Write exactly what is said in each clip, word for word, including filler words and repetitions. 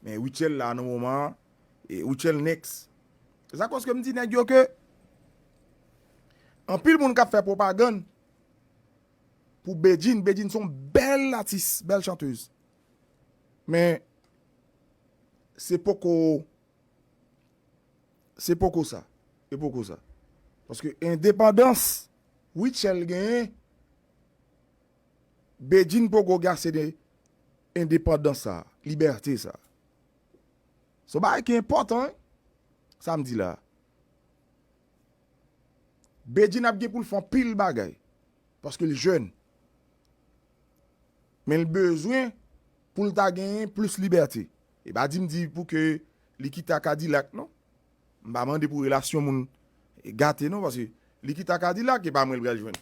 Men Rutshelle la nan moman an, e Rutshelle next. Se sa koz ke m di nèg yo ke anpil moun k ap fè pwopagann pou Bedjine. Bedjine se yon bèl atis, bèl chantèz. Men se poko, se poko sa. Se poko sa. Paske endepandans Rutshelle genyen, Bedjine poko gen ase de endepandans sa, libète sa. Se yon bagay ki enpòtan, wi, sa m di la. Bedjine ap gen pou l fè anpil bagay, paske l jèn. Men l bezwen pou l ta genyen plis libète. E pa di m di pou ke li kite Kadilak, non. M pa mande pou relasyon moun gate, non, paske li kite Kadilak, e pa mwen l pral jwenn.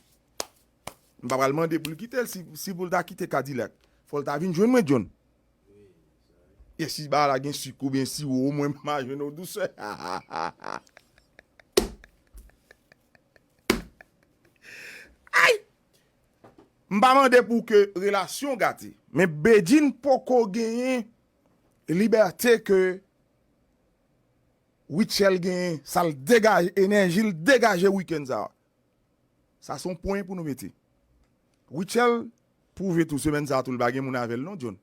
M pa pral mande pou l kite l, si, si pou l ta kite Kadilak, fò l ta vin jwenn mwen, John. E si bagay la gen sik oubyen siwo, omwen m a jwenn yon dousè. Ay! M pa mande pou ke relasyon gate, men Bedjine poko genyen libète ke Rutshelle genyen, sa l degaje, enèji l degaje wikenn sa a. Sa se yon pwen pou nou mete. Rutshelle pwouve tou semèn sa a tou l pa gen moun avè l non, John.